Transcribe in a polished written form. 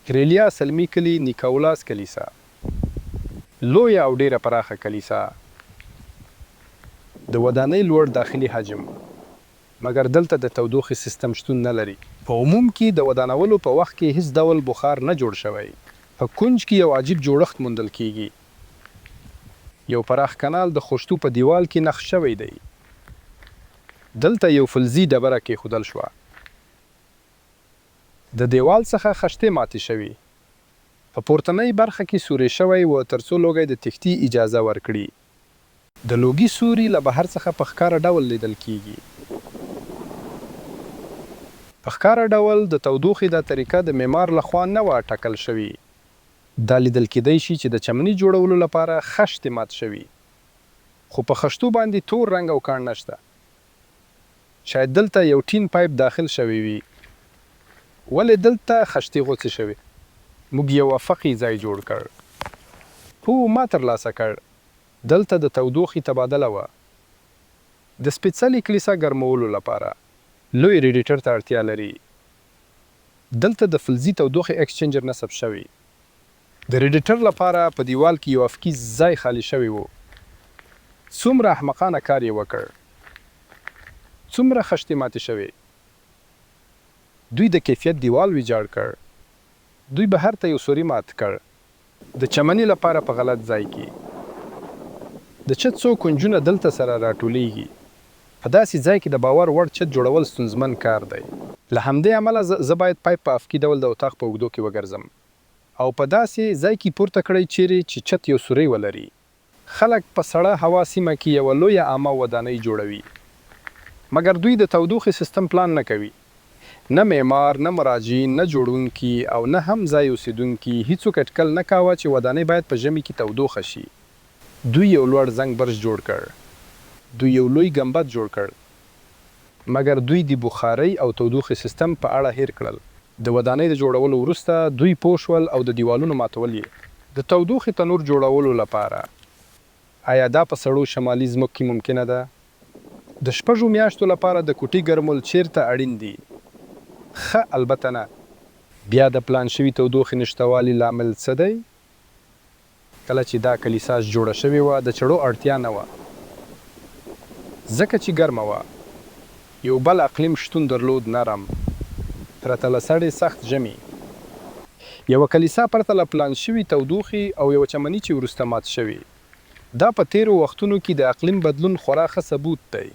کریلیا سلمی کلي نیکولاس کلیسا. لویه او ډیره پراخه کلیسا. د ودانۍ لوړ داخلي حجم. مګر دلته د تودوخې سیستم شتون نلري. په عموم کی د ودانولو په وخت کی هیڅ ډول بخار نه جوړ شوی. په کونج کی یو عجیب جوړښت موندل کیږي، یو پراخ کانال د خښتو په دیوال کی نقش شویدی. دلته یو فلزي ډبره کیښودل شوه. د دیوال څخه خښتې ماتې شوې. په پورتنۍ برخه کی سوری شوی و ترڅو لوګی د تیښتي اجازه ورکړي. د لوګي سوری له بهر څخه په ښکاره ډول لیدل کیږي. په ښکاره ډول، د تودوخې دا طریقه د معمار لخوا نه وه ټاکل شوې. دا لیدل کیدی شي چې د چمني جوړولو لپاره خښتې مات شوي. خو په خښتو باندې تور رنګ او کاڼ نشته. شاید دلته یو ټین پایپ داخل شوی وي. ولې دلته خښتې غوڅې شوې؟ موږ یو افقي ځای جوړ کړ. هو، ما ترلاسه کړ. دلته د تودوخې تبادله وه. د سپیڅلې کلیسا ګرمولو لپاره. لوی ریډیټر ته اړتیا لري. دلته د فلزي تودوخې ایکسچینجر نصب شوی. د ریډیټر لپاره په دیوال کې یو افقي ځای خالي شوی و. څومره احمقانه کار یې وکړ! څومره خښتې ماتې شوې! دوی د کیفیت دیوال ویجاړ کړ. دوی بهر ته یو سوری مات کړ. د چمني لپاره په غلط ځای کې. د چت څو کونجونه دلته سره راټولیږي. په داسې ځای کې د باور وړ چت جوړول ستونزمن کار دی. له همدې امله زه، زه باید پایپ په افقي ډول د اتاق په اوږدو کې وګرځم. او په داسې ځای کی پورته کړئ چیرې چې چت یو سوری ولري. خلک په سړه هوا سیمه کې یوه لویه عامه ودانۍ جوړوي. مګر دوی د تودوخې سیستم پلان نه کوي. نه معمار، نه مراجعین، نه جوړونکي او نه هم ځای اوسیدونکي، هیڅوک اټکل نه کاوه چې ودانۍ باید په ژمي کې تودوخه شي. دوی یو لوړ زنګ برج جوړ کړ. دوی یو لوی ګنبد جوړ کړ. مګر دوی د بخارۍ او تودوخې سیستم په اړه هیر کړل. د ودانۍ د جوړولو وروسته، دوی پوه شول او د دیوالونو ماتول یې. د تودوخې تنور جوړولو لپاره. ایا دا په سړو شمالي ځمکو کې ممکنه ده؟ د شپږو میاشتو لپاره د کوټې ګرمول چیرته اړین دي؟ ښه، البته نه. بیا د پلان شوي تودوخې نشتوالي لامل څه دی؟ کله چې دا کلیسا جوړه شوې وه، د چړو اړتیا نه وه، ځکه چې ګرمه وه. یو بل اقلیم شتون درلود، نرم، پرته له سړې سخت ژمي. یوه کلیسا پرته له پلان شوي تودوخې او یوه چمني چې وروسته مات شوی. دا په تیرو وختونو کې د اقلیم بدلون خورا ښه ثبوت دی.